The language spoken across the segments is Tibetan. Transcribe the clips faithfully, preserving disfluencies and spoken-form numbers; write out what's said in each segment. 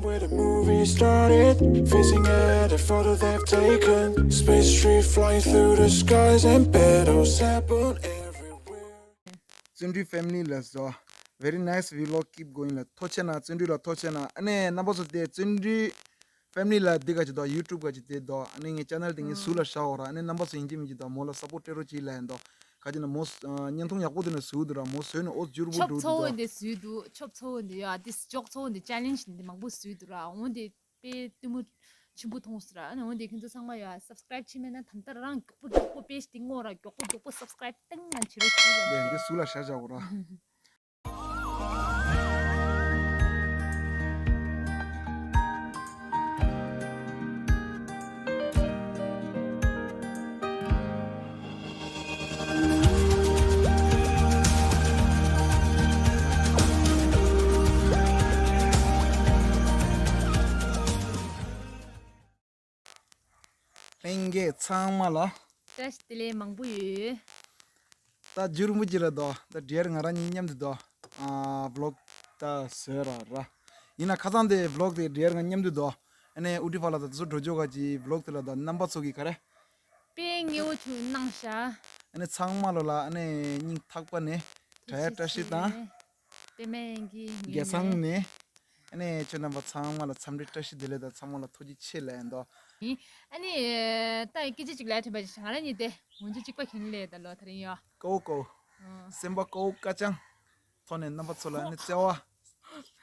Where the movie started, facing at a photo they've taken. Space tree flying through the skies and petals happen everywhere. བརྩོན་འགྲུས་family ལ་བཟོ། Very nice vlog, keep going ལ་ཐུགས་རྗེ་གནང། བརྩོན་འགྲུས་ལ་ཐུགས་རྗེ་གནང་། ཨ་ནི་རྣམ་པ་ཚོ་དེ་བརྩོན་འགྲུས་family ལ་འདི་ག་ཅིག་འདུག YouTube ག་ཅིག་དེ་འདུག་ཨ་ནི་ངའི་channel དེ་ངའི་ཟུར་ལ་བཞག་འོ་ར། ཨ་ནི་རྣམ་པ་ཚོ་ཡིན་གཅིག་མིན་གཅིག་འདུག་མོ་ལ་support སྤྲད་རོགས་གྱིས་ལབ་ཡིན་འདུག་ག་ཅིག་ན་མོ་བརྙན་ཐུང་ཡག་པོ་དེ་ནས་བཟོས་འདུག་ར། མོ་བཟོས་ནས་ཨོ་འཇུར་པོ་ཆོབ་འགྲོ་འདུག་ཚོ་འོ་འདི་བཟོས་འདུག་ཆོབ་ཚོ་འོ་འདི་ཡ་འདི་ཇོག་ཚོ་འོ་འདི་challenge འདི་མང་པོ་བཟོས་འདུག་ར། འོ་འདི་དཔེ་ལྟད་མོ་ཆེན་པོ་མཐོང་སོང་ར། ཨ་ནི་འོ་འདི་ཁྱོད་ཚོ་ཚང་མ་ཡ་subscribe བྱས་མེད་ན་ད་ལྟ་རང་མགྱོགས་པོ་མགྱོགས་པོ་page འདི་སྔོག་ར། མགྱོགས་པོ་མགྱོགས་པོ་subscribe ཏང་ང་བྱེད་རོགས་གྱིས་ལབ་ལས་འདི་ཟུར་ལ་བཞག་བཞག་འོ་ར། ལྷན་རྒྱས་ཚང་མ་ལ། བཀྲ་ཤིས་བདེ་ལེགས་མང་པོ་ཡོད། ད་འཇུར་པོ་ཅིག་ལ་འདུག་ད་འདྲེར་ང་རང་གཉིས་མཉམ་དུ་འདུག་ཨ་vlog ད་བཟོས་ར་ར། ཡིན་ན་ཁ་སང་དེ་vlog དེ་འདྲེར་ང་མཉམ་དུ་འདུག་ཨ་ནི་ཨུ་ཏི་ཕ་ལ་ད་དེ་ཚོ་འགྲོ་ཆོག་ག་ཅིག་vlog དེ་ལ་ད་རྣམ་པ་ཚོ་གི་ག་རེ། དཔེ་ཉེ་བོ་ཆུ་གནང་ཤག་ཨ་ནི་ཚང་མ་ལོ་ལ་ཨ་ནི་སྙིང་ཐག་པ་ནས་དྲ་ཡ་བཀྲ་ཤིས་དང་། པད་མ་གི་རྒྱལ་ཚང་ནས། ཨ་ནི་ཁྱོད་རྣམ་པ་ཚང་མ་ལ་འཚམས་འདྲི་བཀྲ་ཤིས་བདེ་ལེགས་དང་ཚང་མ་ལ་ཐུགས་རྗེ་ཆེ་ལབ་ཡིན་དོ། ཨ་ནི་ད་སྐད་ཆ་གཅིག་ལབ་དྲན་པ་ཞིག་ང་རང་གཉིས་དེ་ངོ་ཚ་གཅིག་པ་ཁྱེད་གཉིས་ལས་ད་ལོ་ད་རིང་ཡོ། ཀའོ་ཀའོ། ཨ། སེམས་པ་ཀའོ་ཀ་ཅང་། ཐོག་ནས་རྣམ་པ་ཚོ་ལ་ཨ་ནི་བརྩེ་བ།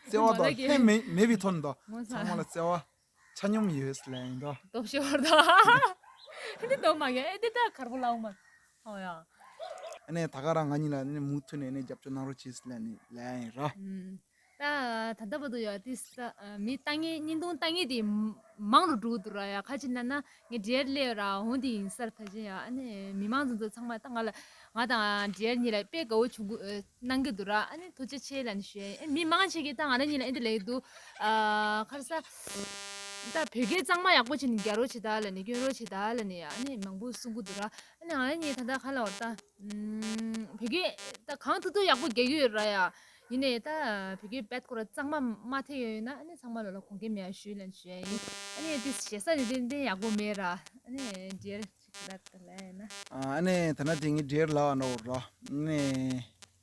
བརྩེ་བ་དང་ལྷད་མེད་མེད་པའི་ཐོག་ནས་དོ། ངོ་ཚ། ཚང་མ་ལ་བརྩེ་བ། ཆ་སྙོམས་ཡོད་ལབ་ཡིན་དོ། སྟོབས་ཤོར་དོ། ཨ་ནི་དོ་མ་གི་ཨེ་དེ་ད་གར་པོ་ལའོ་མ། ཨོ་ཡ། ཨ་ནི་ད་ག་རང་ང་གཉིས་ལ་ཨ་ནི་མུ་མཐུད་ནས་ཨ་ནི་རྒྱབ་སྐྱོར་གནང་རོགས་གྱིས་ལབ་ནི་ལབ་ཡིན་ར། ད་ད་ལྟ་བར་དུ་ཡོད་དེ་ས་མི་ལྟ་ངན་བརྙན་ཐུང་ལྟ་ངན་དེ་མང་རུ་འགྲོ་འདུག་ར་ཡ། ཁ་ཅིག་ན་ན་ངས་འདྲེར་སླེབས་ར་འོང་དེ་ཡིན་སར་ཕ་ཅན་ཡ། ཨ་ནི་མི་མང་ཚོ་ཚོ་ཚང་མ་ད་ང་ལ་ང་དང་འདྲེར་གཉིས་ལ་དཔེ་དགའ་བོ་བྱུང་གི་གནང་གི་འདུག་ར། ཨ་ནི་ཐུགས་རྗེ་ཆེ་ལབ་ནི་ཞུ་ཡ་ཡིན། མི་མང་ཆེ་གི་ད་ང་རང་གཉིས་ལ་ཨེ་འདི་ལབ་ཀྱི་འདུག་ཨ་ཁར་ས་ད་བོད་སྐད་གཙང་མ་ཡག་པོ་བྱས་ནས་རྒྱག་རོགས་བྱེད་ད་ལབ་ནི་སྐྱོན་རོགས་བྱེད་ད་ལབ་ནི་ཡ། ཨ་ནི་མང་པོ་གསུང་གི་འདུག་ར། ཨ་ནི་ང་རང་གཉིས་ད་ལྟ་ཁ་ལ་བར་ད། ཨུམ། བོད་སྐད་ད་གང་ཐུབ་ཐུབ་ཡག་པོ་རྒྱག་གི་ཡོད་ར་ཡ། ཡིན་ནའི་ད་བོད་སྐད་བེད་ཁོ་ར་གཙང་མ་མ་ཐེ་ཡོད་ན་ཨ་ནི་ཚང་མ་ལོ་ལ་དགོངས་འགལ་མེད་ཡ་ཞུས་ལན་ཞུ་ཡ་ཡིན། ཨ་ནི་དེ་ཞེ་ས་ནི་ཏན་ཏན་ཡག་པོ་མེད་ར། ཨ་ནི་འདྲེར་ཅིག་ལ་ད་ལ་ཡིན་ན། ཨ་ནི་ད་ན་དེ་ངའི་འདྲེར་ལ་ཨ་ནོ་ར། ཨ་ནི་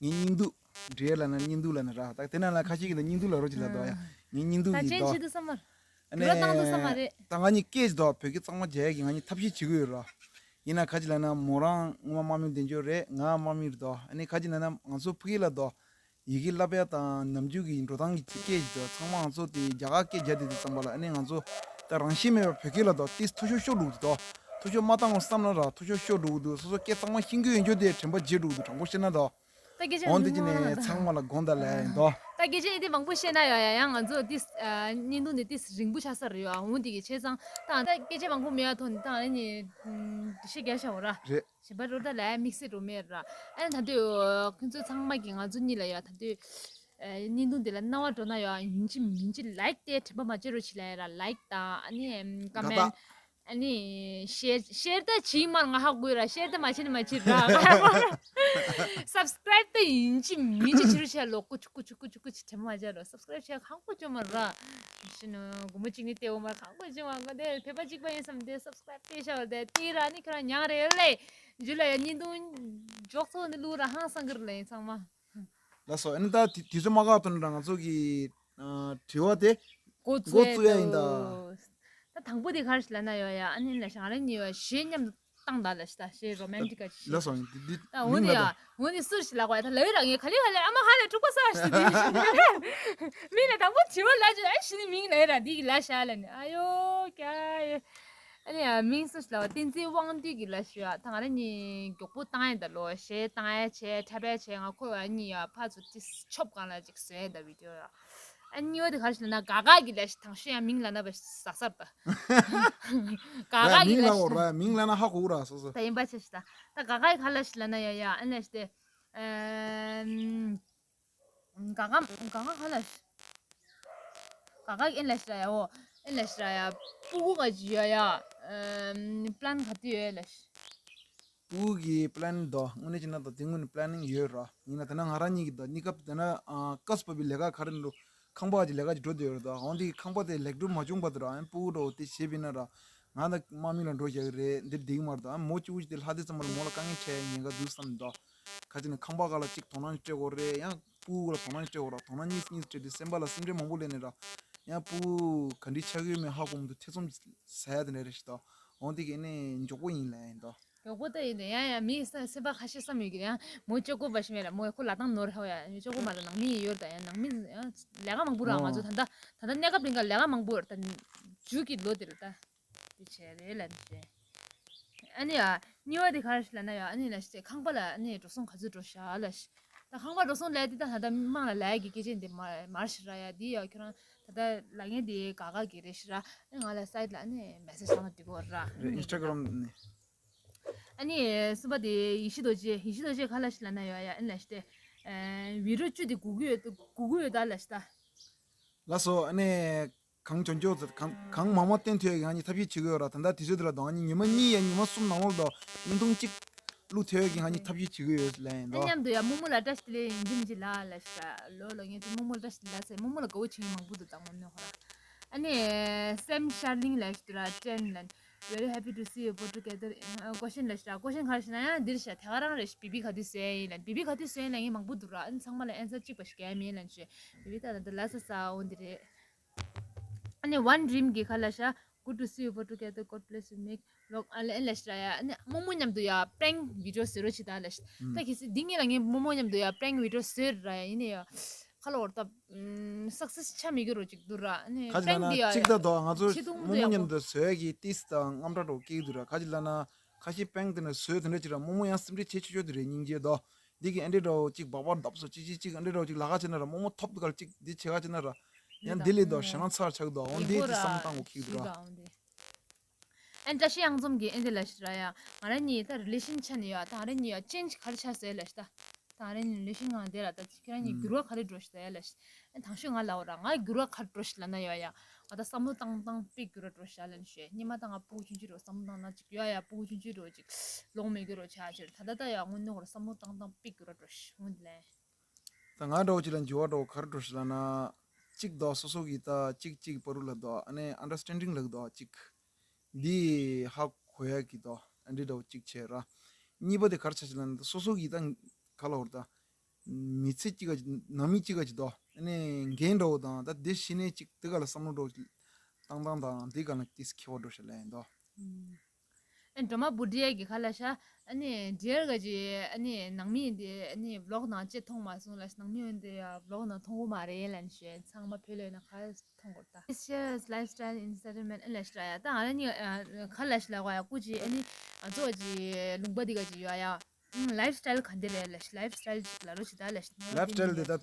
ངའི་སྙིང་སྡུག་འདྲེར་ལ་ན་སྙིང་སྡུག་ལ་ནི་ར། ད་དེ་ན་ལ་ཁ་ཤས་ཀྱི་ད་སྙིང་སྡུག་ལ་རོ་ཅིག་ལ་དོ་ཡ། ངའི་སྙིང་སྡུག་ད་གི་ཅན་དོ། ཆེ་དུ་བསམ་མར། ཨ་ནི་བྲོ་བཏང་དུ་བསམ་མ་རེད། ད་ང་གཉིས་སྐད་ཅིག་དོ་བོད་སྐད་གཙང་མ་རྒྱག་ཡ་གི་ང་གཉིས་ཐབས་ཤེས་བྱེད་ཀྱི་ཡོད་ར། ཡིན་ན་ཁ་ཅིག་ལ་ན་མོ་རང་སྔོན་མ་དམག་མི་འདེམས་རྒྱུ་རེད། ང་དམག་མི་རེད་དོ། ཨ་ནི་ཁ་ཅིག་ལ་ན་ང་ཚོ་ཕ་གི་ལ་དོ། ཡི་གེ་བསླབ་ཡ་དང་ནམ་རྒྱུན་གྱི་འགྲོ་སྟངས་ཀྱི་སྐད་ཅིག་དོ། ཚང་མ་ང་ཚོ་དེ་རྒྱ་གར་སྐད་རྒྱག་དེ་དེ་ཙམ་པ་ལ་ཨ་ནི་ང་ཚོ་ད་རང་བཞིན་མེད་པ་བོད་སྐད་ལ་དོ་ཏིས་མཐོ་ཤོས་ཤོར་འགྲོ་གི་འདུག་དོ། མཐོ་ཤོས་མ་བཏང་བསམ་ན་ར་མཐོ་ཤོས་ཤོར་འགྲོ་གི་འདུག་སོ་སོ་སྐད་གཙང་མ་ཤེས་ཀྱི་ཡོད་རྒྱུ་དེ་དྲན་པ་བརྗེད་འགྲོ་གི་འདུག་དྲང་པོ་བཤད་ན་དོ། ད་སྐད་ཆ་འོན་ཏེ་ཅི་ནས་ཚང་མ་ལ་དགོངས་དག་ལབ་ཡིན་དོ། ད་སྐད་ཆ་ཨེ་དེ་མང་པོ་བཤད་ན་ཡོད་ཡ། ཡང་ང་ཚོ་ཏིས་བརྙན་ཐུང་འདི་ཏིས་རིང་པོ་ཆགས་ས་རེད་ཡོད། འོན་ཏེ་གི་བྱས་ཙང་ད་ད་སྐད་ཆ་མང་པོ་མེད་ཡ་ཐོག་ནས་ད་ཨ་ནི་འགྲེལ་བཤད་རྒྱག་བྱ་འོ་ར། རེད། བྱེད་པ་རོ་ད་ལ་དམིགས་བསལ་རོ་མེད་ར། ཨ་ནི་ད་དུས་ཁྱོད་ཚོ་ཚང་མ་གི་ང་ཚོ་གཉིས་ལ་ཡོད་ད་དུས་བརྙན་ཐུང་འདི་ལ་རྣ་བ་འགྲོ་ན་ཡོད་ཡིན་གཅིག་མིན་གཅིག་ལའིག་དེ་དྲན་པ་མ་བརྗེད་རོགས་བྱེད་ལབ་ཡ་ར། ལའིག་དང་ཨ་ནི་ཀ་མེན་ཊི། ཨ་ནི་ཤེར་ཤེར་ད་བྱིས་མར་ང་ཧ་གོ་ར། ཤེར་ད་མ་བྱེད་ན་མ་བྱེད་ར། སབ་སི་ཀ་རའིབ་ད་ཡིན་གཅིག་མིན་གཅིག་བྱེད་རོགས་བྱས་ལོ། ཀུ་ཅི་ཀུ་ཅི་ཀུ་ཅི་ཀུ་ཅི་དྲན་མ་བྱ་རོགས། སབ་སི་ཀ་རའིབ་བྱས་ཧང་པོ་བཅོ་མ་ར། ཤི་ནོ་སྒོར་མོ་གཅིག་ནི་སྟེར་འོ་མ་ཧང་པོ་བཅོ་མ་ང་དེ་བོད་པ་གཅིག་པ་ཡིན་བསམ་དེ་སབ་སི་ཀ་རའིབ་སྟེར་ཤ་བ་དེ་སྟེར་ར་ནི་ཁྱོད་རང་ཉང་རེད་ལེ། འཇུ་ལ་ཡ་བརྙན་ཐུང་འཇོག་ཚོགས་ནི་ལུག་ར་ཧང་སང་གི་ར་ལེ་ཚང་མ། ལགས་སོ། ཨ་ནི་ད་དེ་དུས་ཚོད་མ་འགོར་དོན་ར་ང་ཚོ་གི་ཨ་དྲི་བ་དེ་འགོ་འགོ་བཙུགས་ཡ་ཡིན་ད། ད་དང་པོ་དེ་ག་རེ་ཞིག་ལབ་ན་ཡོད་ཡ། ཨ་ནི་ལ་ཞང་རེ་གཉིས་ཡོད་གཞས་མཉམ་དུ་བཏང་ད་ལ་ཞིག་ད་གཞས་རོ་མན་ཊིག་ག་ཞིག་ལགས་སོ། འདི་འདི་ད་འོ་མིང་ནི་ལ་ཡ་ད། འོ་ནི་སུར་ཞིག་ལ་གོ་ཡ་ད་ལ་ཡོད་ར། ངས་ག་ལེ་ག་ལེ་ཨ་མ་ཧ་ལ་འཁྲུག་པ་ས་ཞིག་དེ་མིང་ལ་དང་པོ་དྲི་བ་ལ་ཅི་ཨ་ཞི་ནི་མིང་ལ་ཡོད་ར། འདི་གི་ལ་ཞག་ལ་ནི་ཨ་ཡོ་ཀྱ་ཡོ། ཨ་ནི་ཡ་མིང་སུ་ཞིག་ལ་བ་བསྟན་འཛིན་དབང་འདུས་ཀྱི་ལ་ཞུ་ཡ། ད་ང་རང་གཉིས་མགྱོགས་པོ་བཏང་ཡ་ད་ལོ་གཞས་བཏང་ཡ་བྱས་འཁྲབ་ཡ་བྱས་ང་ཁོ་བ་གཉིས་ཡ་ཕ་ཚོ་ཅི་ཆོབ་གང་ལ་ཅིག་བཟོས་ཡ་ད་བི་ཌིའོ་ཡ། ཨ་གཉིས་པ་དེ་ག་རེ་ཞིག་ལབ་ན་ག་ག་གི་ལ་ཞིག་དང་ཤོས་ཡ་མིང་ལབ་ན་བ་ཟ་སར་ད། ག་ག་གི་མིང་ལ་ལབ་འོ་ར་མིང་ལབ་ན་ཧ་གོ་ར་སོ་སོ། ད་ཡིན་པ་ཆ་ཞིག་ད་ད་ག་ག་གི་ག་ལ་ཞིག་ལབ་ན་ཡ་ཡ་ཨ་ལ་ཞིག་དེ། ཨམ། ག་ག་ག་ག་ག་ལ་ཤ། ག་ག་ཨེ་ལ་ཤ་ཡ་འོ། ཨེ་ལ་ཤ་ཡ། སྤུ་གུ་ག་ཅི་ཡོད་ཡ། ཨམ། པི་ལན་ག་དུས་ཡོད་ལ་ཤ། སྤུ་གུ་གི་པི་ལན་དོ་དངོས་གནས་བྱས་ན་དོ་དེ་དངོས་གནས་པི་ལན་ནིང་ཡོད་ར། ཡིན་ན་དེ་ན་ང་རང་གཉིས་ཀྱི་དོ་གནས་སྐབས་དེ་ན་ཨ་ཀ་སི་པ་བི་ལས་ཀ་ག་རེ་འགྲོ། ཁང་པ་གི་ལས་ཀ་ཅིག་འགྲོ་བསྡད་ཡོད་རེད་ད། འོན་ཏེ་ཁང་པ་དེ་ལེགས་གྲུབ་མ་བྱུང་བར་དུ་ར་ཨ་ནི་སྤུ་གུ་འདྲ་བོ་དེ་བྱེད་པ་ཡིན་ན་ར་ང་ད་དམག་མི་ལ་འགྲོ་བཞག་གི་རེད། འདིར་བསྡད་ཀྱི་མ་རེད་ད། ཨ་མོ་གཅིག་པུ་ཅིག་དེ་ལྷག་དུས་ཙམ་པ་ལ་མོ་ལ་དཀའ་ངལ་འཕྲད་ཉེན་ཁ་འདུག་བསམ་ད། ཁ་ཅིག་ནས་ཁང་པ་སྒང་ལ་གཅིག་དོ་སྣང་སྤྲད་དགོས་རེད། ཡང་སྤུ་གུ་ལ་དོ་སྣང་སྤྲད་དགོས་ར། དོ་སྣང་གཉིས་གཉིས་སྤྲད་དེ་སེམས་པ་ལ་སེམས་ཁྲལ་མང་པོ་སླེབས་ནས་ར་ཡང་སྤུ་གུ་ག་འདྲ་ཆགས་ཀྱི་ཡོད་མེད་ཧ་གོ་མི་འདུག་ཐེ་ཚོམ་ཟ་ཡ་དེ་འདྲ་རེད་ཤག་ད། འོན་ཏེ་གི་ནས་མགྱོགས་པོ་ཡིན་ལབ་ཡིན་ད། མགྱོགས་པོ་ད་ཡིན་ད། ཡང་ཡང་མི་སེམས་པ་ཁ་ཤས་བསམ་ཡོད་ཀྱི་རེད། ཡང་མོ་ལྕོག་གུ་པ་ཞིག་མེད་ལ་མོ་ཁོ་ལ་དང་ནོར་ཧ་ཡ་ལྕོག་གུ་མ་ལ་ནང་མི་ཡོད་ད། ཡང་ནང་མི་ཡང་ལས་ཀ་མང་པོ་ར། ང་ཚོ་ད་ལྟ་ད་ལྟ་གནས་སྐབས་རིང་ག་ལས་ཀ་མང་པོ་ཡོད་ད། མཇུག་གི་ལོ་དེ་ལ་ད་དེ་བྱས་རེད་ལབ་ནས་བྱས། ཨ་ནི་ཡ་གཉིས་པ་དེ་ག་རེ་ཞིག་ལབ་ན་ཡ་ཨ་ནི་ལ་ཞིག་ཁང་པ་ལ་ཨ་ནི་འགྲོ་སོང་ག་ཚོད་འགྲོ་ཤག་ལ་ཞིག་ད་ཁང་པ་འགྲོ་སོང་ལས་དེ་ད་ད་ལྟ་མི་མང་ལ་ལས་ཀྱི་སྐད་ཆ་འདི་མ་མར་ཞིག་ར་ཡ་འདི་ཡ་ཁྱོད་རང་ད་ལྟ་ལ་ངས་འདི་ག་ག་གི་རེད་ཞིག་ར། ཨ་ང་ལ་སའིད་ལ་ཨ་ནི་མེ་སེ་ཇི་བཏང་ན་འགྲིག་གི་རེད་ར། རེད་ཨིན་སི་ཊ་གྷ་རམ་ནས། ཨ་ནི་གསུམ་པ་དེ་ཡེ་ཤེས་རྡོ་རྗེ། ཡེ་ཤེས་རྡོ་རྗེ་ག་ལ་ཞིག་ལབ་ན་ཡོད་ཡ་ཨ་ནི་ལ་ཞིག་དེ། ཨ་བི་ཌི་ཡོ་བཅུ་དེ་སྒུག་གི་ཡོད་སྒུག་གི་ཡོད་ད་ལ་ཞིག་ད། ལགས་སོ། ཨ་ནི་གང་བྱུང་བྱུང་ཚོ་གང་གང་མང་མང་བཏོན་ཐུབ་ཡ་གི་ང་གཉིས་ཐབས་ཤེས་བྱེད་ཀྱི་ཡོད་ར། ད་ལྟ་དུས་ཚོད་འདི་ལ་དང་ང་གཉིས་ཉི་མ་གཉིས་ཡ་ཉི་མ་གསུམ་ནང་ལོགས་དང་བརྙན་ཐུང་གཅིག་བླུག་ཐུབ་ཡ་གི་ང་གཉིས་ཐབས་ཤེས་བྱེད་ཀྱི་ཡོད་ལབ་ཡིན་ད། ཨ་མཉམ་དུ་ཡ་རྨོ་མོ་ལ་བཀྲ་ཤིས་བདེ་ལེགས་ཡིན་གྱི་མི་གཅིག་ལ་ལ་ཞིག་ལོ་ལ་ངས་དེ་རྨོ་མོ་ལ་བཀྲ་ཤིས་བདེ་ལེགས་ཟེར། རྨོ་མོ་ལ་དགའ་བོ་བྱེད་མཁན་མང་པོ་འདུག་ད་དངོས་གནས་ཧོ་ར། ཨ་ནི་སེམ་ཤར་ལིང་ལ་ཞིག་ལ་ཀྲེན་ལ། Very happy to see you both together. ཨ་ཀོ་ཤན་ལ་ཞིག་ལ་ཀོ་ཤན་ག་རེ་ཞིག་ན་ཡང་འདིར་ཞིག་དེ་ག་རང་རེ་ཞིག་བི་བི་ག་དུས་བཟོས་ཡིན་ལ། བི་བི་ག་དུས་བཟོས་ཡིན་ལ་ངས་མང་པོ་འདུག་ར། ཨ་ནི་ཚང་མ་ལ་ཨན་སར་གཅིག་པ་ཞིག་རྒྱག་མིན་ལ་ཞིག་བི་བི་ད་ད་ལ་ས་ས་འོ་འདི་རེད། ཨ་ནི་One Dream གི་ཁ་ལ་ཤ། Good to see you both together. God bless you. Make vlog. ཨ་ལེ་ཨ་ལེ་ཤ་ཡ། ཨ་ནི་རྨོ་མོ་མཉམ་དུ་ཡ་prank video ཟེར་རོ་ཆི་ད་ལ་ཤ། ད་གི་སི་འདི་ངེད་ལ་ངའི་རྨོ་མོ་མཉམ་དུ་ཡ་prank video ཟེར་ར་ཡ་ཡིན་ནི་ཡ། ཁ་ལོ་བར་ད་success ཆ་མི་གི་རོ་ཅིག་འདུག་ར། ཨ་ནི་ཁ་ཅིག་prank ན་འདི་ཡ་གཅིག་ད་དོ་ང་ཚོ་ཆེ་མཐོང་རྨོ་མོ་མཉམ་དུ་བཟོ་ཡ་གི་ཏིས་དང་རྔམ་སྐྲག་འགྲོ་སྐྱེ་གི་འདུག་ར། ཁ་ཅིག་ལ་ན། ཁ་ཤས་པེང་དེ་ནས་བཟོས་དེ་འདྲ་ཅིག་ར་རྨོ་མོ་ཡང་སེམས་ཁྲལ་བྱེད་ཆོག་ཆོག་དེ་རེད་སྙིང་རྗེ་དོ། འདི་གི་ཨེ་འདྲས་འདྲ་བོ་ཅིག་སྦག་སྦག་བརྡབ་སོ་ཅིག་ཅིག་ཅིག་ཨེ་འདྲས་འདྲ་བོ་ཅིག་ལ་ཁ་བྱེད་ན་ར་རྨོ་མོ་ཐོབ་དེ་གར་ཅིག་འདི་བྱེད་ག་བྱེད་ན་ར། ཡང་འདི་ལས་དོ་ཞེ་སྣང་ཚ་ཆགས་དོ་འོ་འདི་ཅིག་བསམ་བཏང་གོ་ཁིག་དུ་ར། ཨན་བཀྲ་ཤིས་གཡང་འཛོམས་ཀྱི་ཨེ་འདྲས་ལ་ཞིག་ར་ཡ། ང་ར་གཉིས་ད་རི་ལེ་ཤན་ཆ་ནས་ཡ་ད་ང་ར་གཉིས་ཡ་ཅེན་ཇི་ག་རེ་ཆགས་ཟེར་ལ་ཞིག་ད། ད་རེ་ནི་ལེ་ཤིང་ངང་དེ་ལ་ད་ཁྱེད་རང་གཉིས་འགྱུར་བ་ག་རེ་འགྲོ་ཤི་ད་ཡ་ལ་ཤི། ཨ་དང་ཤོས་ང་ལ་འོ་ར་ང་འགྱུར་བ་ག་རེ་འགྲོ་ཤི་ལ་ན་ཡོ་ཡ། ང་ད་བསམ་བློ་བཏང་བཏང་པིག་འགྱུར་བ་འགྲོ་ཤི་ལ་ནི་ཤོད་སྙེ་མ་ད་ང་སྤུ་གུ་ཆུང་ཆུང་འགྲོ་བསམ་བློ་བཏང་ན་ཅིག་ཡོ་ཡ་སྤུ་གུ་ཆུང་ཆུང་འགྲོ་ཅིག་ལོང་མེད་གི་རོ་ཆ་ཕྱིར་ད་ད་ད་ཡ་དངོས་གནས་ཁོ་ར་བསམ་བློ་བཏང་བཏང་པིག་འགྱུར་བ་འགྲོ་ཤི་འོན་དེ་ལན། ད་ང་འདྲ་བོ་ཅིག་ལ་འགྱུར་བ་འགྲོ་ག་རེ་འགྲོ་ཤི་ལ་ན། གཅིག་དོ་སོ་སོ་གི་ད་གཅིག་གཅིག་བར་རུ་ལ་དོ་ཨ་ནི་ཨན་ཌར་སི་ཊེན་ཌིང་ལ་གི་དོ་གཅིག་འདི་ཧ་གོ་ཡ་གི་དོ་ཨ་འདྲི་འདྲ་བོ་གཅིག་བྱས་ར། གཉིས་པ་དེ་ག་རེ་ཆ་ཆ་ལ་ན་ད་སོ་སོ་གི་ད་ག་ལ་བར་ད། མི་ཚེ་གཅིག་ག་ཅིག་ནང་མི་གཅིག་ག་ཅིག་དོ། ཨ་ནི་འགན་འདྲ་བོ་དང་ད་དེ་ཤི་ནས་གཅིག་དེ་ག་ལ་བསམ་བློ་འདྲ་བོ་ཅིག་བཏང་བཏང་དང་དེ་ག་ལ་ཏིས་ཁེ་བ་འགྲོ་ཤ་ལ་ཡིན་དོ། ཨ་ནི་སྒྲོལ་མ་བུ་འདྲེ་གི་ཁ་ལ་ཤ། ཨ་ནི་འདྲེར་ག་ཅིག་ཨ་ནི་ནང་མི་དེ་ཨ་ནི་བི་ལོག་ནང་ཅེ་མཐོང་མ་སོང་ལ་ནང་མི་འོན་དེ་ཡ་བི་ལོག་ནང་མཐོང་གོ་མ་རེད་ལ་ནི་ཤོད་ཚང་མ་བོད་ལ་ཡོད་ན་ཁ་མཐོང་གོ་ད། Share lifestyle entertainment ཨ་ལ་ཤ་ཡ་ད་ང་ར་ནི་ཁ་ལ་ཤ་ལ་གོ་ཡ་ཀུ་ཅི་ཨ་ནི་ང་ཚོ་ཅི་ལུང་པ་དེ་ག་ཅིག་ཡོད་ཡ། ལའིབ་སི་ཊའིལ་ག་འདི་རེད་ལ་ལའིབ་སི་ཊའིལ་ཅིག་ལ་རོ་ཞིག་ད་ལ་ལའིབ་སི་ཊའིལ་འདི་ད་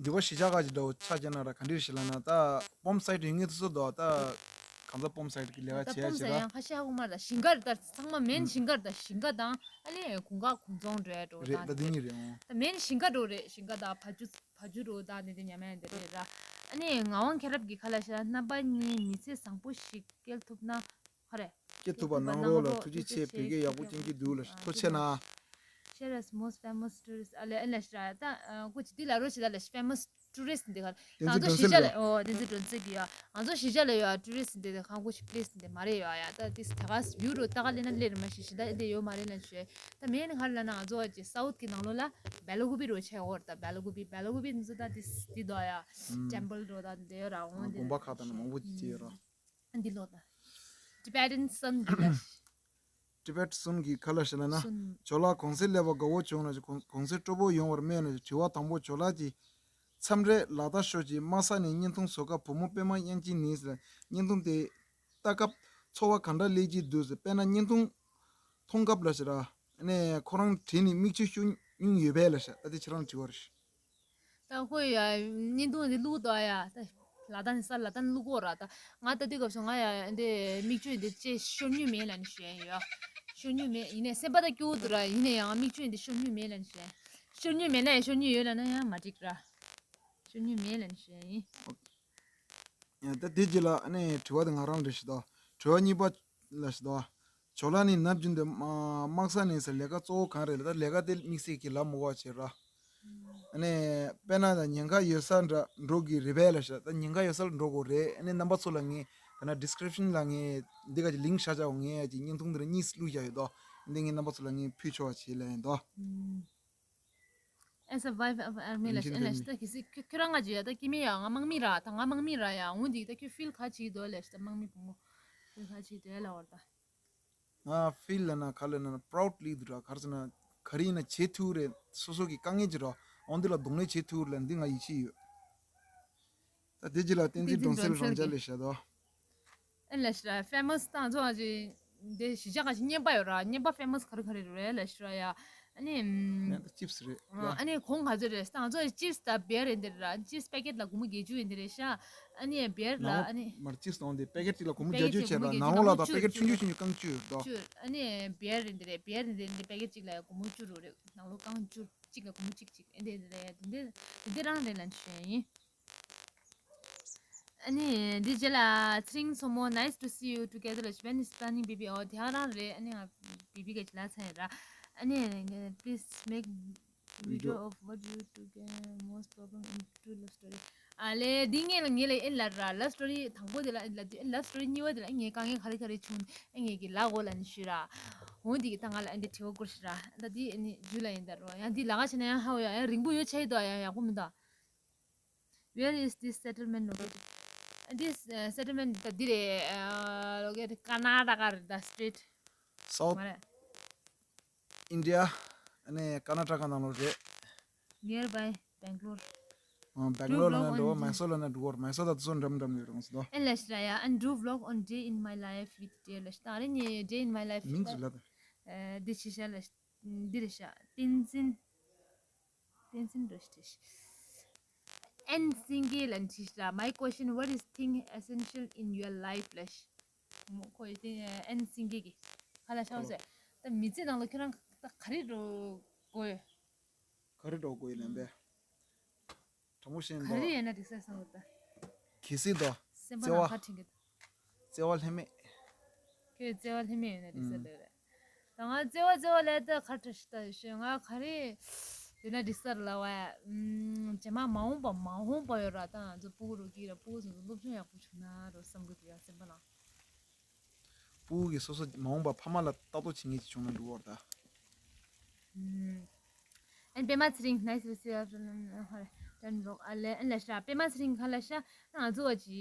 འདི་བ་གཞིས་ཆགས་ག་ཅིག་འདྲ་བོ་ཆ་བྱས་ན་ར་ག་འདྲི་ཞིག་ལ་ན་ད་པམ་སའིཊ་ཡོད་ངེས་དུ་སོ་དོ་ད་གང་ས་པམ་སའིཊ་གི་ལས་ཀ་ད་བྱས་པམ་ས་ཡང་ཁ་ཤས་ཧ་གོ་མ་ར་ཞིང་ཁར་ད་ཚང་མ་མེན་ཞིང་ཁར་ད་ཞིང་ཁ་དང་ཨ་ནི་གུང་ཁ་གུང་ཚོང་འདྲ་འགྲོ་རེད་ད་ད་འདི་གཉིས་རེད་འོང་། ད་མེན་ཞིང་ཁ་འགྲོ་རེད་ཞིང་ཁ་ད་བ་ཇུ་བ་ཇུ་འགྲོ་ད་འདི་འདི་ཉམས་ཡང་འདི་རེད་ར། ཨ་ནི་ངག་དབང་མཁྱེན་རབ་ཀྱི་ཁ་ལ་ཤ་རྣམ་པ་གཉིས་མི་ཚེ་བཟང་པོ་ཞིག་སྐྱེལ་ཐུབ་ན། ཧ་རེ། སྐྱེ་ཐུབ་པ་གནང་རོགས་ལ་ཐུགས་རྗེ་ཆེ། བོད་སྐད་ཡག་པོ་སྐྱོན་གྱི་འདུག་ལ་ཐུགས་རྗེ་ཆེ་གནང་། Share as most famous tourist ཨ་ལེ་ཨ་ལེ་ཤ་ད་ཀུ་ཅི་དེ་ལ་རོ་ཞིག་ད་ལ་famous tourist འདི་ག་བསྟན་འཛིན་སྒྲོན་གསལ་ལ་ཨོ་བསྟན་འཛིན་སྒྲོན་གསལ་གི་ཡ་ང་ཚོ་གཞིས་ཆགས་ལ་ཡོད་tourist འདི་དེ་གང་ཀུ་ཅི་place འདི་མ་རེད་ཡོད་ཡ་ད་དེ་ད་ག་view རོ་ད་ག་ལེ་ན་ལེ་རེ་མ་ཤི་ཤི་ད་འདི་ཡོད་མ་རེད་ལ་ཤི་ད་མེན་ཧར་ལ་ན་ང་ཚོ་ཅི་south གི་ནང་ལོ་ལ་Belgubi རོ་ཆེ་འོར་ད་Belgubi Belgubi འདི་ཚོ་ད་དེ་དེ་དོ་ཡ་temple རོ་ད་འདི་ཡོད་ར་འོང་འདི་དགོན་པ་ཁག་དང་མང་པོ་ཅི་ཡོད་ར། འདི་ལོ་ད། Tibetan Sun གི་ལ། Tibet Sun གི་ཁ་ལ་ཤ་ན་ན། Sun ཇོ་ལགས་གོང་གསལ་ལས་པ་དགའ་བོ་བྱུང་ན་གོང་གོང་གསལ་སྤྲོ་པོ་ཡོང་བར་སྨོན་ནས་དྲི་བ་དང་པོ་ཇོ་ལགས་ཀྱིས་མཚམས་རེ་ལ་དྭགས་ཕྱོགས་ཀྱི་དམག་ས་ནས་བརྙན་ཐུང་བཟོ་སྐབས་བུ་མོ་པད་མ་དབྱངས་སྐྱིད་ནི་ཟེར་བརྙན་ཐུང་དེ་ལྟ་སྐབས་ཚོར་བ་ག་འདྲ་སླེབས་ཀྱི་འདུག་ཟེར་དཔེར་ན་བརྙན་ཐུང་མཐོང་སྐབས་ལ་ཤ་ར་ནས་ཁོ་རང་བྲིས་ནས་མིག་ཆུ་ཤོར་མྱོང་ཡོད་པས་ལ་ཤ་ད་དེ་ཁྱེད་རང་དྲི་བ་རེད། ད་ཁོ་ཡ་བརྙན་ཐུང་འདི་བླུག་དོ་ཡ་ད་ལ་དྭགས་ནས་ས་ལ་དྭགས་ནས་བླུག་གོ་ར་ད་ང་ད་དུས་སྐབས་སུ་ང་ཡ་འདི་མིག་ཆུ་འདི་ཅེ་ཤོར་མྱོང་མེད་ལ་ནི་ཞུ་ཡ་ཡོད་ཤོར་མྱོང་མེད་ཡིན་ནའི་སེམས་པ་ད་སྐྱོ་བོ་འདུག་ར་ཡིན་ནའི་ཡང་མིག་ཆུ་འདི་ཤོར་མྱོང་མེད་ལ་ནི་ཞུ་ཡ་ཤོར་མྱོང་མེད་ན་ཡང་ཤོར་མྱོང་ཡོད་ལ་ན་ཡང་མ་འགྲིག་ར་ཤོར་མྱོང་མེད་ལ་ནི་ཞུ་ཡ་ཡིན། ཡང་ད་དེ་རྗེས་ལ་ཨ་ནི་དྲི་བ་དེ་ང་རང་རེད་ཤི་ད། དྲི་བ་གཉིས་པ་ལ་ཤི་ད། ཇོ་ལགས་ནི་ནམ་རྒྱུན་དུ་དམག་ས་ནས་ཟེར་ལས་ཀ་གཙོ་བོ་གང་རེད་ལ་ད་ལས་ཀ་དེ་དམིགས་བསལ་གྱི་ལབ་མི་དགོས་པ་བྱེད་ར། ནས་དཔེར་ན་ད་ཉེན་ཁ་ཡོད་ས་འདྲ་འགྲོ་གི་རེད་པས་ལབ་ཤག་ད་ཉེན་ཁ་ཡོད་སར་འགྲོ་དགོས་རེད། ཨ་ནི་རྣམ་པ་ཚོ་ལ་ངས་ད་ན་ཌི་སི་ཀི་རིབ་ཤན་ལ་ངས་འདི་ག་ཅིག་ལིང་ཀི་བཞག་བྱའོ། ངས་ཅིག་བརྙན་ཐུང་འདི་ར་གཉིས་བླུགས་བཞག་ཡོད་དོ། འདི་ངས་རྣམ་པ་ཚོ་ལ་ངས་ཕུལ་ཆོག་པ་བྱེད་ལབ་ཡིན་དོ། As a wife of army ལ་ཤ་ལ་ཤ་ད་གི་སི་ཁྱོད་ཁྱོད་རང་ང་ཅི་ཡ་ད་ཀི་མི་ཡ་ང་དམག་མི་ར་ད་ང་དམག་མི་ར་ཡ་འོ་འདི་ད་ཁྱོད་ཕིལ་ག་ཅི་དོ་ལ་ཤ་ད་དམག་མི་བུ་མོ་ཕིལ་ག་ཅི་དོ་ལ་བར་ད། ང་ཕིལ་ལ་ན་ག་ལ་ན་པ་རའུ་ཌི་ལི་འདུག་ར། ག་རེ་ཟེར་ན་ག་རེ་ཡིན་ན་བྱེད་ཐུབ་རེད། སོ་སོ་གི་དཀའ་ངལ་ཅིག་ར་འོ་འདི་ལ་གདོང་ལེན་བྱེད་ཐུབ་རེད་ལ་འདི་ང་ཡིད་ཆེས་ཡོད། ད་དེ་རྗེས་ལ་བསྟན་འཛིན་སྒྲོན་གསལ་རང་རྒྱལ་ལས་བཤད་དོ། ཨེ་ལ་ཤ་ཕེ་མ་སི་ཏང་ཚོ་ཨ་ཅི་འདི་གཞིས་ཆགས་ཁ་ཤས་རྔན་པ་ཡོད་ར། རྔན་པ་ཕེ་མ་སི་ག་རེ་ག་རེ་རེད་ལ་ཤ་ཡ། ཨ་ནི་ཨམ། ནས་ད་ཅིབ་སི་རེད་ཡ། ཨ་ནི་གོང་ག་ཚོད་རེད་སྟངས་ཚོ་ཅིབ་སི་ད་བེར་རེད་འདི་ར། ཅིབ་སི་པེ་ཀེ་ཊི་ལ་སྒོར་མོ་བརྒྱད་ཅུ་ཡིན་འདི་རེད་ཤ། ཨ་ནི་བེར་ལ་ཨ་ནི་མར་ཅིབ་སི་ནང་དེ་པེ་ཀེ་ཊི་གཅིག་ལ་སྒོར་མོ་བརྒྱད་ཅུ་བྱས་པ་ནང་ལོགས་ལ་ད་པེ་ཀེ་ཊི་ཆུང་ཆུང་ཆུང་ཆུང་རྐང་བཅུ་ཡོད་དོ། བཅུ། ཨ་ནི་བེར་རེད་འདི་རེད། བེར་རེད་འདི་རེད་འདི་པེ་ཀེ་ཊི་གཅིག་ལ་སྒོར་མོ་བཅུ་རུ་རེད། ནང་ལོགས་རྐང་བཅུ་གཅིག་ལ་སྒོར་མོ་གཅིག་གཅིག་ཨ་འདི་འདི་རེད་འདི་འདི་རང་རེད་ལ་ཞུ་ཡ་ཡིན། ཨ་ནི་འདི་རྗེས་ལ་ཚེ་རིང་མཚོ་མོ། Nice to see you together ལ་ཞུ། When is planning baby? ཨོ་དེ་ཧ་རང་རེད། ཨ་ནི་ང་བེ་བི་ག་ཅི་ལ་ཚ་ཡ་ར། ཨ་ནི་please make video of what you two get most problem in two love story. ཨ་ལེ་འདི་ངས་ལ་ངས་ལ་ཨེ་ལ་ར་ལབ་སི་ཊོ་རི་དང་པོ་དེ་ལ་ལབ་ལབ་སི་ཊོ་རི་གཉིས་པ་དེ་ལ་ངས་དཀའ་ངལ་ག་རེ་ག་རེ་བྱུང་ཨ་ངས་ཀྱི་ལ་གོ་ལ་ནི་ཞུ་ར། འོ་འདི་གི་ད་ང་ལ་ཨ་འདི་དྲི་བ་བསྐུར་ཤི་ར། ད་འདི་ཨ་ནི་ཇུ་ལ་ཡིན་ད་རོ། ཡང་འདི་ལ་ག་བྱས་ན་ཡང་ཧ་བ་ཡ་ཡང་རིང་པོ་ཡོད་ཆ་ཡི་དོ། ཡ་ཡག་པོ་མི་འདུག Where is this settlement located? This uh, settlement ད་འདི་རེད། ཨ་located ཀར་ན་ཊ་ཀ་རེད་ད། State South མ་རེད། India ཨ་ནི་ཀར་ན་ཊ་ཀ་ནང་ལོགས་རེད། Nearby Bangalore. ཨ་Bangalore ལ་ན་འགྲོ། Mysore ལ་ན་འགྲོ། Mysore ད་དུ་སོ་འགྲམ་འགྲམ་ཡོད་རུང་སོ་དོ། ཨེ་ལ་ཤ་ཡ། And do vlog on day in my life with dear ལ་ཤ། ད་རེ་ནི་day in my life མིང་ཅི་ལ་ད། ཨ་འདི་ཤི་ཤ་ལ་ཤ། འདི་རེད་ཤ། བསྟན་འཛིན། བསྟན་འཛིན་རེད་ཤ། ཨེན་སིང་གེ་ལ་འདྲི་ཤ། My question, what is thing essential in your life ལ་ཤ། ཁོ་ཡི་ཨེན་སིང་གེ་གི་ཁ་ལ་ཤ་ཟེར། ད་མི་ཚེ་ནང་ལ་ཁྱོད་རང་ད་ག་རེ་འགྲོ་དགོས། ག་རེ་འགྲོ་དགོས་ཡིན་ལན་པས། དྲང་པོ་བཤད་ན་ག་རེ་ཡིན་ན་འགྲིག་ས་སོང་ད། གལ་སྲིད་དོ། སེམས་པ་བརྩེ་བ། ནང་ཁ་ཁྲིད་གི་འདུག་བརྩེ་བ་ལྷད་མེད། ཁྱོད་བརྩེ་བ་ལྷད་མེད་ཡོད་ན་འགྲིག་ས་འདུག་རེད། ད་ང་བརྩེ་བ་བརྩེ་བ་ལས་ད་ཁ་ཁྲ་ཤི་ད་ཤོད་ང་ག་རེ་ཡོད་ན་འགྲིག་ས་རེད་ལ་བ་ཡ། རྗེས་མ་མ་འོངས་པ་མ་འོངས་པ་ཡོད་ར། ད་ང་ཚོ་སྤུ་གུ་རུ་སྐྱེས་ར་སྤུ་གུ་ཚོ་སློབ་སྦྱོང་ཡག་པོ་བྱུང་ན་རོ་བསམ་གི་འདུག་ཡ་སེམས་པ་ནང་། སྤུ་གུ་གིས་སོ་སོ་མ་འོངས་པ་ཕ་མ་ལ་ལྟ་རྟོག་བྱེད་མཁན་ཅིག་བྱུང་ན་འགྲིག་གི་རེད་ད། ཨན་པད་མ་ཚེ་རིང་nice to see you. ཧོ་ཏན་རོག་ཨ་ལེ་ཨན་ལ་ཤ་པད་མ་ཚེ་རིང་ཁ་ལ་ཤ་ང་ཚོ་བ་ཅི་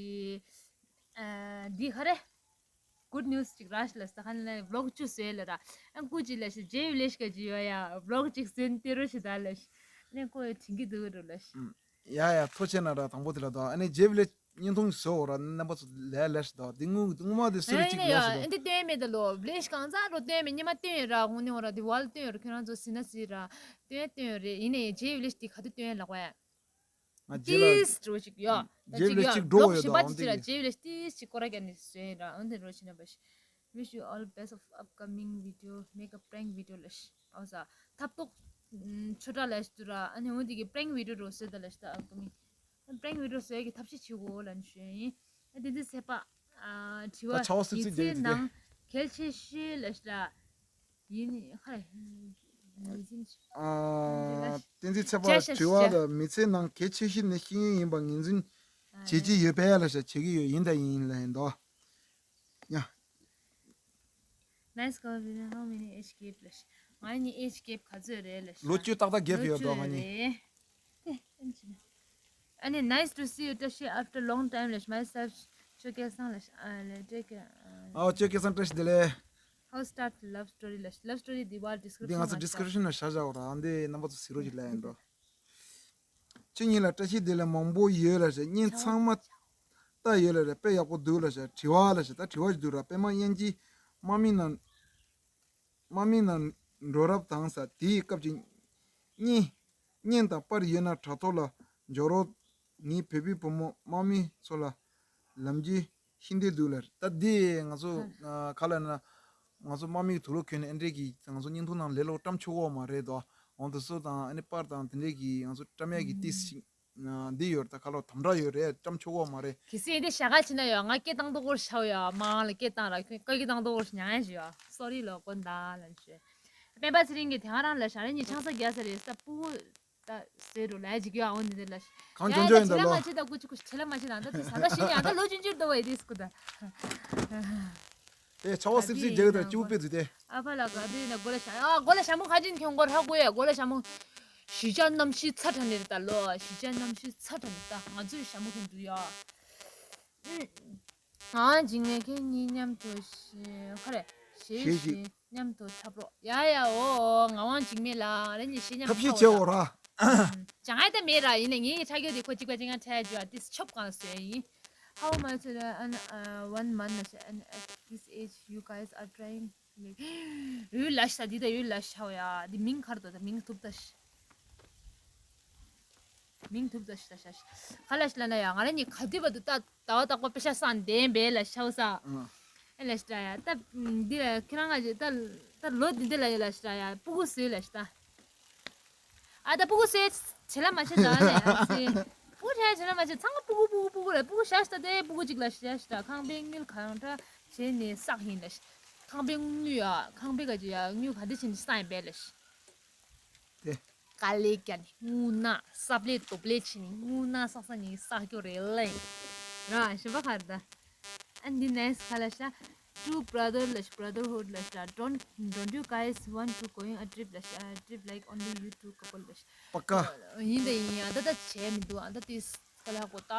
ཨ་འདི་ཧ་རེ་good news ཅིག་ར་ཤ་ལ་ས་ཁན་ལ་vlog ཅུ་སོས་ལ་ར་ཨན་ཀུ་ཅི་ལ་ཤ་ཇེ་ཝི་ལེ་ཤ་ག་ཅི་ཡོ་ཡ་vlog ཅིག་སོན་ཏེ་རོ་ཤ་ད་ལ་ཤ་ནེ་ཀོ་ཡ་དྲིན་གི་འདུག་རོ་ལ་ཤ། ཡ་ཡ་ཐུགས་རྗེ་ཆེ་ན་ར་དང་པོ་དེ་ལ་དོ། ཨ་ནི་ཇེ་ཝི་ལེ་བརྙན་ཐུང་བཟོ་འོ་ར་རྣམ་པ་ཚོ་ལས་ལས་ཤི་དོ། དེ་དངུལ་དངུལ་མ་དེ་སུ་རེ་ཡིན་ཅིག་ནི་ཡ་ལས་ཤི་དོ། འདི་སྟོན་མེད་ད་ལོ་བླེ་ཤི་གང་ཚ་རོ་སྟོན་མེད་ཉི་མ་སྟོན་ཡོད་ར་ཧུང་ནི་འོ་ར་དེ་ཝལ་སྟོན་ཡོད་ར་ཁྱོད་རང་ཚོ་སི་ན་སི་ར་སྟོན་སྟོན་ཡོད་རེད། ཡིན་ནའི་ཇེ་ཝི་ལེ་ཤི་དེ་ག་དུས་སྟོན་ལག་པ་ཡ། ང་ཇེ་ལ་ཏིས་འགྲོ་ཅིག་ཡ། ད་ཇེ་ཝི་ཅིག་ལེ་ཡ་ཅིག་འགྲོ་ལོག་ཡོད་ཞི་དོ་བ་ཨང་ཅིག་ཅིག་ར་དེ་ཇེ་ཝི་ལེ་ཤི་ཏིས་ཅིག་སྐོར་ར་རྒྱག་ནི་སོན་ར་ཨང་དེ་རོ་ཤི་ན་བ་ཤི། Wish you all best of upcoming video. Make a prank video ལ་ཤི། ཨོ་ས། ཐབ་ཏོག་ཆོ་གྲ་ལ་ཤི་དུ་ར་ཨ་ནི་འོ་དེ་གི་prank video རོ་སོད་ད་ལ་ཤི་ད་upcoming prank video སོད་གི་ཐབས་ཤེས་བྱེད་གོ་ལ་ནི་ཤོད་ཡིན། ཨ་དེ་འདི་ཚེ་པ་ཨ་དྲི་བ་ད་ཆ་བ་སི་ཡིན་ཚེ་ཚིག་དེ་ནང་གལ་ཆེ་ཤོས་ལ་ཤི་ར་ཡིན་ཧ་ཡིན་ཚིན་ཨ་བསྟན་འཛིན་ཚེ་པ་ལ་དྲི་བ་ལ་མི་ཚེ་ནང་གལ་ཆེ་ཤོས་ནི་ཤེས་ཡོན་ཡིན་པ་ངོས་འཛིན་བྱེད་ཀྱི་ཡོད་པས་ལ་ཤ་བྱེད་ཀྱི་ཡོད་ཡིན་ད་ཡིན་ལ་ཡིན་དོ། ཡ། Nice girl, how many age gap ལ་ཤ། ང་གཉིས་age gap ག་ཚོད་རེད་ལ་ཤ། ལོ་བཅུ་ཏག་ཏག་gap ཡོད་དོ་ང་གཉིས། ཨ་ནི་nice to see you བཀྲ་ཤིས། After long time ལ་ཤ། Myself ཆོས་སྐལ་བཟང་ལ་ཤ། ཨ་ལེ་བཀྲ་ཤིས། ཨ་ཆོས་སྐལ་བཟང་བཀྲ་ཤིས་བདེ་ལེགས། How start love story ལ་ཤ། Love story འདི་བར་འདི་ང་ཚོ་description ལ་ཤ་བཞག་ར་འདི་རྣམ་པ་ཚོ་གཟིགས་རོགས་ཞིག་ལ་ཡིན་འགྲོ། ཁྱེད་གཉིས་ལ་བཀྲ་ཤིས་བདེ་ལེགས་མང་པོ་ཡོད་ལ་ཟེར། བརྙན་ཚང་མ་ལྟ་ཡོད་ལ་རེད། དཔེ་ཡག་པོ་འདུག་ལ་ཟེར། དྲི་བ་ལ་ཟེར། ད་དྲི་བ་ཞིག་འདུག་ར། པད་མ་དབྱངས་སྐྱིད་དམག་མི་ནང་དམག་མི་ནང་འགྲོ་རབས་དང་ཟེར། དེའི་སྐབས་ཀྱི་བརྙན་བརྙན་དང་པར་ཡོད་ན་དྲ་ཐོག་ལ་འཇོག་རོགས། ངའི་བོད་པའི་བུ་མོ་དམག་མི་ཚོ་ལ་ལམ་རྒྱུས་ཤེས་འདོད་འདུག་ལ། ད་འདི་ང་ཚོ་ཨ་ག་ལ་ན་ང་ཚོ་དམག་མིའི་དུག་ལོག་གྱོན་ནས་ཨེ་འདྲས་ཀྱི་ང་ཚོ་བརྙན་ཐུང་ནང་ལས་སླ་པོ་བཀྲམ་ཆོག་གོ་མ་རེད་དོ། འོང་དུ་སོ་དང་ཨ་ནི་པར་དང་དེ་འདྲས་ཀྱི་ང་ཚོ་བཀྲམ་ཡག་གི་ཏིས་ཤིག་འདི་ཡོད་རེད། ད་ག་ལ་དམ་དྲག་ཡོད་རེད། བཀྲམ་ཆོག་གོ་མ་རེད། གལ་སྲིད་འདི་ཞག་ཁ་ཕྱིན་ན་ཡོད་ང་སྐད་བཏང་དོ་གོར་ཤའོ་ཡོད་མང་ལ་སྐད་བཏང་ར་ཁོས་སྐད་ཀྱི་བཏང་དོ་གོར་ཉང་ཡ་ཞུ་ཡོད། སོ་རི་ལོ་དགོན་ད་ལ་ཞུ། སྤེན་པ་ཚེ་རིང་གི་དེང་རང་ལ་ཞག་རེ་གཉིས་ཆང་ས་རྒྱག་ས་རེད་ས་སྤུ་གུ། ད་ཟེར་རོ་ལ་ཅིག་ཡོད་ཨ་འོ་འདི་འདི་ལ། གང་བྱུང་བྱུང་ཡིན་ད་ལོ། ཆེ་ལ་མ་ཆེ་ད་ཀུ་ཅི་ཀུ་ཆེ་ལ་མ་ཆེ་ད་ད་དེ་ས་ད་ཤི་ཉ་ད་ལོ་ཅུན་ཅུར་ད་བ་ཡི་དེ་སྐུ་ད། དེ་ཆ་བ་སིབ་སིབ་རྒྱག་ད་ཅུ་པེ་དུ་དེ། ཨ་ཕ་ལ་ག་དེ་ན་གོ་ལ་ཤ་ཨ་གོ་ལ་ཤ་མོ་ཁ་ཅིན་ཁྱོང་གོ་ར་གོ་ཡ་གོ་ལ་ཤ་མོ། ཞི་ཅ་གནམ་གཤིས་ཚ་དྲགས་ནས་རེད་ད་ལོ། ཞི་ཅ་གནམ་གཤིས་ཚ་དྲགས་ནས་ད་ང་ཚོའི་ཤ་མོ་ཁྱོང་འདུག་ཡ། ཨུ། ང་འཇིགས་མེད་ཁྱེད་གཉིས་མཉམ་དུ་ཤེས་ཁ་རེ་ཞེས་ཞེས་ཞེས་མཉམ་དུ་འཁྲབ་རོགས། ཡ་ཡ་འོ་ང་དབང་འཇིགས་མེད་ལ་རེ་གཉིས་ཤེས་མཉམ་ཐབས་ཤེས་འཁྲབ་བྱེད་འོ་ར། ཨུ། ཅང་ཨེ་ད་མེད་ར་ཡིན་ནས་ངའི་ཁྲ་རྒྱུ་དེ་ཁོ་གཅིག་པ་གཅིག་ང་ཁྲ་རྒྱུ་ཨ་ཏིས་ཆོབ་གང་ཟེར་ཡིན། How much uh, and uh, one month and at this age you guys are trying like ཡུལ་ལ་ཤ་འདི་ད་ཡུལ་ལ་ཤ་ཡ་འདི་མིང་ཁར་དོ་ད་མིང་ཐུབ་ད་ཤ། མིང་ཐུབ་ད་ཤ་ཤ་ཤ་ཁ་ལ་ཤ་ལ་ན་ཡ་ང་ར་ནི་ག་དུས་བ་དུ་ད། ཟླ་བ་རྟག་པར་པེ་ཤ་སང་ལྡན་པའི་ལ་ཤའུ་ས། ཨ་ལ་ཤ་ཡ་ད་འདི་ལ་ཁྱེད་རང་ང་ཅི་ད་ད་ལོ་འདི་འདི་ལ་ཡ་ལ་ཤ་ཡ་སྤུ་གུ་བཟོས་ལ་ཤ་ད། ཨ་ད་སྤུ་གུ་བཟོས་བྱེད་ལ་མ་བྱེད་ད་ནས་ཨ་ཙི། སྤུ་གུ་བྱེད་བྱེད་ལ་མ་བྱེད་ཚང་མ་སྤུ་གུ་སྤུ་གུ་སྤུ་གུ་ལ་སྤུ་གུ་ཤ་ཤ་ད་དེ་སྤུ་གུ་གཅིག་ལ་ཤ་ཤ་ད་ཁང་པའི་དངུལ་གང་འདྲ་བྱས་ནས་བསགས་ཡིན་ལ་ཤ། ཁང་པའི་དངུལ་ཡ་ཁང་པའི་ག་ཅི་ཡ་དངུལ་ག་འདྲ་བྱས་ནས་བསགས་ཡིན་པས་ལ་ཤ། དེ། དཀའ་ལས་བརྒྱབ་ནས་དངུལ་ནག་སབ་ལས་དོབ་ལས་བྱས་ནས་དངུལ་ནག་བསགས་ས་ནས་བསགས་རྒྱུ་རེད་ལེ། ར་གཞན་པ་ག་རེ་ད། ཨ་འདི་next ག་ལ་ཤ། Two brother ལ་ཤ་brotherhood ལ་ཤ་don't don't you guys want to going a trip ལ་ཤ་trip like only you two couple ལ་ཤ། པ་ཀ་ཡིན་ད་ཡིན་ཨ་ད་ད་བྱས་མི་འདུག་ཨ་ད་དེ་ག་ལ་གོ་ད་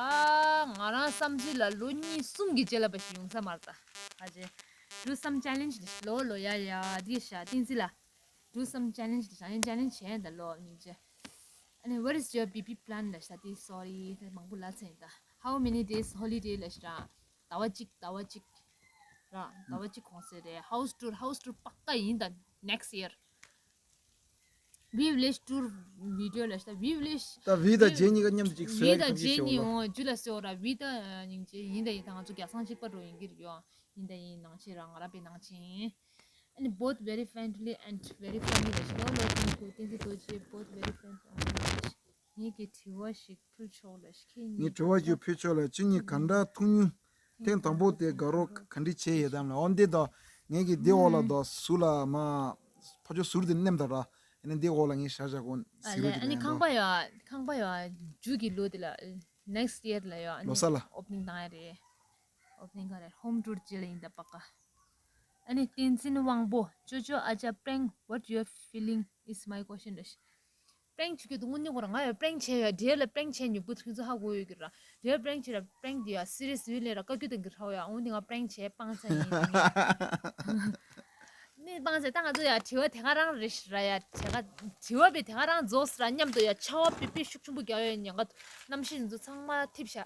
ང་རང་བསམ་ཚུལ་ལ་ལོ་གཉིས་གསུམ་གྱི་རྗེས་ལ་པ་ཞིག་ཡོང་ས་མ་རེད་ད། ཨ་ཅེ། Do some challenge ལ་ཤ་ལོ་ལོ་ཡ་ཡ་འདི་ཤ་བསྟན་འཛིན་ལ། Do some challenge ལ་ཤ་ཡིན་challenge བྱས་ད་ལོ་གཉིས་ཀྱི། ཨ་ནི་what is your B B plan ལ་ཤ་དེ་sorry དེ་མང་པོ་ལ་ཚན་ད། How many days holiday ལ་ཤ་ཟླ་བ་གཅིག་ཟླ་བ་གཅིག་ར་ཟླ་བ་གཅིག་གོང་ཟེར་རེད། House tour house tour པ་ཀ་ཡིན་ད་next year village tour video ལ་ཤ་village ད་བི་དང་ཇེ་གཉིས་ཀ་མཉམ་དུ་གཅིག་བཟོས་བི་དང་ཁམས་ཇེ་ཤིག་གཉིས་ཤོག་ལ། འོང་ཇུ་ལ་ཤོག་ར་བི་དང་ཉིང་ཇེ་ཡིན་ད་ཡིན་ད་ང་ཚོ་རྒྱ་སང་གཅིག་པ་འགྲོ་ཡིན་གྱི་རེད་ཡོ། ཡིན་ད་ཡིན་ནང་ཆེན་ར་ང་ར་པའི་ནང་ཆེན། ཨ་ནི་both very friendly and very funny ལ་ཤ་ལོ་ལོ་ཐེངས་ཁུ་ཏིན་ཏི་ཏོ་ཅེ་both very friendly ངེད་ཀྱི་དྲི་བ་ཞིག་ཕུལ་ཆོག་ལ་ཤ་ཁྱེད་ངའི་གཉིས་དྲི་བ་ཞིག་ཕུལ་ཆོག་ལ་ཁྱེད་གཉིས་ག་འདྲ་ཐུག་མྱོང་། ཐེངས་དང་པོ་དེ་དགའ་རོགས་ག་འདྲ་བྱས་ཡོད་དམ་ལ་འོ་འདི་དང་ངེད་ཀྱི་འདི་འོག་ལ་དང་ཟུར་ལ་མ་ཕ་ཆོ་ཟུར་དེ་མནན་ད་ར་ཨ་ནི་འདི་འོག་ལ་ངས་བཞག་བཞག་གོ་ཨ་ཟི་རུ་ལེ་ཅིག་ཨ་ནི་ལེན་ཁང་པ་ཡོ་ཁང་པ་ཡོ་ཇུ་གི་ལོ་དེ་ལ་next year ལ་ཡོ་ཨ་ལོ་ནི་ས་ལ་opening བཏང་ཡ་རེད། opening ག་རེ་home tour ཅི་ལ་ཡིན་ད་པ་ཀ་ཨ་ནི་བསྟན་འཛིན་དབང་པོ་ཅོ་ཅོ་ཨ་ཅག prank what you are feeling is my question རེད། prank བྱེད་རྒྱུ་དུ་དངོས་གནས་ཁོ་རང་ང་ཡོད་prank བྱས་ཡོད་འདྲེ་ལ་prank བྱས་མྱུག་པོ་ཁྱོད་ཚོ་ཧ་གོ་ཡོད་ཀྱི་ར་འདྲེ་prank བྱས་ར་prank དེ་ཡ་serious ཡོད་ལས་ར་བཀའ་བཀྱོན་དང་གི་ར་བ་ཡ་འོང་དེ་ང་prank བྱས་སྤང་ཚ་ཡིན། ནི་སྤང་ཚེ་ད་ང་ཚོ་ཡ་དྲི་བ་དེ་ག་རང་རེད་ར་ཡ་དེ་ག་དྲི་བ་པའི་དེ་ག་རང་རྫོགས་ར་མཉམ་དུ་ཡ་ཆར་པ་པི་པི་ཤུགས་ཆེན་པོ་རྒྱག་ཡོད་ཉེན་ཁ་གནམ་གཤིས་འཛུ་ཚང་མ་ཐིབས་ཤ་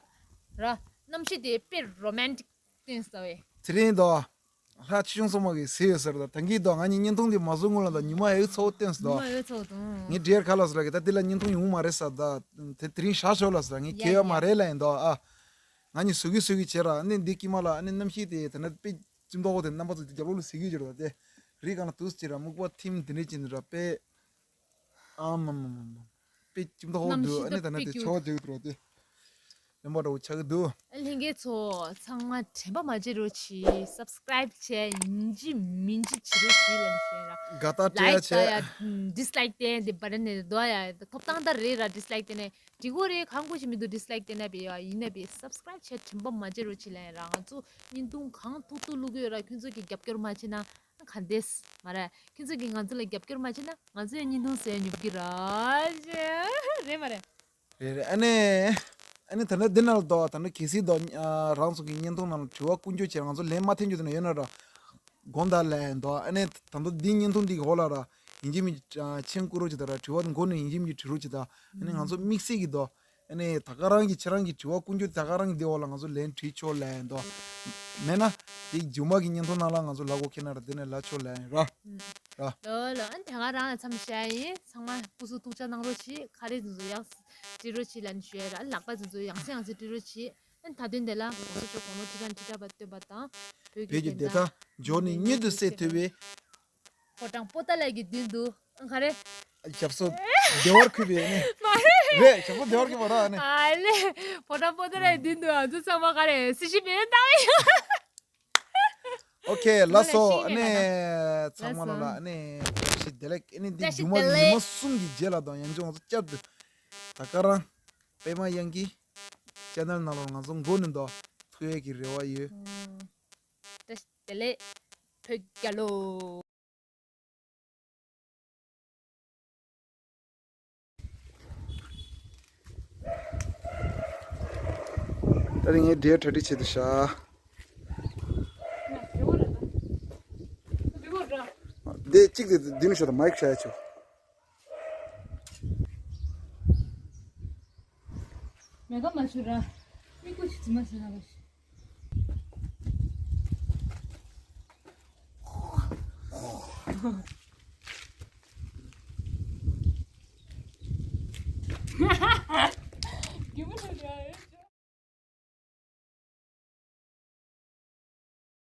ར་གནམ་གཤིས་དེ་དཔེ་romantic བསྟན་ས་བས། དེ་རིང་དོ། ལྷ་ཆེ་ཆུང་སོང་མ་གི་ཟེར་ཡོད་ཟེར་དོ་ད་གིན་དོ་ང་གཉིས་བརྙན་ཐུང་འདི་མ་བཟོ་སྔོན་ལ་དོ་ཉི་མ་ཨེ་ཚོ་བསྟན་སོ་དོ། ཉི་མ་ཨེ་ཚོ་དང་། ངས་འདྲེར་ཁ་ལ་སོ་ལ་གི་ད་དེ་ལ་བརྙན་ཐུང་ཡོང་མ་རེད་ས་ད་དེ་དེ་རིང་ཤ་ཤོ་ལ་སོ་ལ་ངས་ཡ་ཁེ་ཡ་མ་ཡ་རེད་ལ་ཡིན་དོ་ཨ། ང་གཉིས་བཟོ་གི་བཟོ་གི་བྱེད་ར་ཨ་ནི་འདི་ཀི་མ་ལ་ཨ་ནི་གནམ་གཤིས་དེ་ད་ནི་དཔེ་ཅིམ་ཏོག་དེ་རྣམ་པ་ཚོ་དེ་རྒྱབ་ལོགས་ལ་ཟེར་གི་བྱེད་ར་དེ་རི་གང་ལ་དུས་བྱེད་ར་སྨུག་པ་ཐིམ་དེ་འདྲས་བྱེད་ནི་ར་དཔེ། ཨ་མ་མ་མ་མ། དཔེ་ཅིམ་ཏོག་ཧོ་འདུག་ཨ་ནི་ད་ནི་དེ་ཆོག་བྱེད་གི་འདུག་ར་དེ། ལེན་པ་འདྲ་བོ་ཆགས་ཀྱི་འདུག་ཨ་ལྷན་རྒྱས་ཚོ་ཚང་མ་དྲན་པ་མ་བརྗེད་རོགས་གྱིས། subscribe བྱས་ཡིན་གཅིག་མིན་གཅིག་བྱེད་རོགས་གྱིས་ལབ་ནས་བཤད་ར། དགའ་ཏག་སྤྲད་ཡ་like བྱས། dislike བསྟན་དེ་བར་ནས་འདུག་ཡ་ཐོབ་ཐང་ད་རེད་ར་dislike བསྟན་ནས་འགྲིག་གོ་རེད་གང་དགོས་ཀྱི་མི་འདུག dislike བསྟན་ན་བས་ཡ་ཡིན་ན་བས་subscribe བྱས་དྲན་པ་མ་བརྗེད་རོགས་གྱིས་ལབ་ཡ་ར། ང་ཚོ་བརྙན་ཐུང་གང་ཐུག་ཐུག་བླུག་གི་ཡོད་ར། ཁྱོད་ཚོ་གི་རྒྱབ་སྐྱོར་མ་བྱས་ན་ག་འདྲས་མ་རེད། ཁྱོད་ཚོ་གི་ང་ཚོ་ལ་རྒྱབ་སྐྱོར་མ་བྱས་ན་ང་ཚོ་ཡང་བརྙན་ཐུང་བཟོས་ཡ་ཉོབ་ཀྱི་ར་རེད་མ་རེད། རེད་རེད། ཨ་ནི། ཨ་ནི་ད་ནི་འདི་ནང་ལ་དོ་ད་ནི་གལ་སྲིད་དོ་ཨ་རང་ཚོ་གི་བརྙན་ཐུང་ནང་ལ་དྲི་བ་ཀུན་སྤྱོད་བྱས་ང་ཚོ་ལན་མ་འཐེན་རྒྱུ་དེ་ན་ཡོད་ན་ར། དགོངས་དག་ལན་དོ་ཨ་ནི་ད་དུང་འདི་བརྙན་ཐུང་འདི་གི་འོག་ལ་ར་ཡིན་གཅིག་མིན་གཅིག་མཆན་བཀོད་རོགས་བྱེད་དང་ར་དྲི་བ་འདི་མགོ་ནས་ཡིན་གཅིག་མིན་གཅིག་དྲི་རོགས་བྱེད་དང་ཨ་ནི་ང་ཚོ་དམིགས་བསལ་གྱི་དོ་ཨ་ནི་ད་ག་རང་གི་ཁྱེད་རང་གི་དྲི་བ་ཀུན་སྤྱོད་ད་ག་རང་གི་འདི་འོག་ལ་ང་ཚོ་ལན་དྲིས་ཆོག་ལན་དོ་མེད་ན་འདི་མཇུག་མ་གི་བརྙན་ཐུང་ནང་ལ་ང་ཚོ་ལབ་དགོས་ཁེལ་ན་ར་འདི་ནས་ལབ་ཆོག་ལན་ར། ར། ལོ་ལོ་ཨ་ནི་དེ་ག་རང་ལ་མཚམས་བཞག་ཡིན། ཚང་མ་སྐུ་གཟུགས་ཐུགས་ཅག་གནང་རོགས་གྱིས། ཁ་རས་ཚོ་ཚོ་ཡག་སྤྲི་རོགས་གྱིས་ལབ་ནས་ཞུ་ཡ་ར། ཨ་ནི་ལག་པ་ཚོ་ཚོ་ཡང་སེ་ཡང་སེ་སྤྲི་རོགས་གྱིས། ཨ་ནི་ད་དོན་དེ་ལ་གོང་ས་མཆོག་གོང་ལོ་ཁྲི་ཕྲག་ཁྲི་ཕྲག་བར་བསྟོད་པ་དང་བོད་ཀྱི་བོད་ཀྱི་བདེན་བདེན་མཐའ་མཐའ་འབྱོར་ནས་མྱུར་དུ་གསལ་ཐུབ་པའི། ཕོ་བྲང་པོ་ཏཱ་ལའི་གི་མདུན་དུ་ཨ་ག་རེ། ཞབས་སོར་བདེ་བར་འཁོད་པའི་ནི། མ་རེད། རེད་ཞབས་སོར་བདེ་བར་འཁོད་པ་ར་ནི། ཨ་ལེ། ཕོ་བྲང་པོ་ཏཱ་ལའི་མདུན་དུ་ང་ཚོ་ཚང་མ་ག་རེ་སྲི་ཞུ་མེད་བཏང་ཡོད། ཨོ་ཁེ་ལགས་སོ། ཨ་ནི་ཚང་མ་ལ་ཨ་ནི་བཀྲ་ཤིས་བདེ་ལེགས། ཨ་ནི་འདི་རྒྱུ་མ་ཉི་མ་གསུམ་གྱི་རྗེས་ལ་དང་ཡང་ཅུང་ང་ཚོ་བསྐྱར་དུ་ ད་ག་རང་པད་མ་གཡང་གི་ཅེ་ནལ་ནང་ལོགས་ང་ཚོ་མགོ་ནས་འདུག་ཐུག་ཡས་ཀྱི་རེ་བ་ཡོད། ཨོ། བཀྲ་ཤིས་བདེ་ལེགས། བོད་རྒྱལ་ལོ། ད་རིང་ངས་འབྲས་གྲ་སྒྲིག་བྱེད་དུ་བཞག་འདི་གཅིག་དེ་འདི་ནས་ཤོག་དང་མའིག་བྱ་ཡ་ཆོ། མེ་ཀ་མ་ཆུ་ར། མིག་གུ་ཆུ་ཙི་མ་ཟེར་ན་བ་ཤི།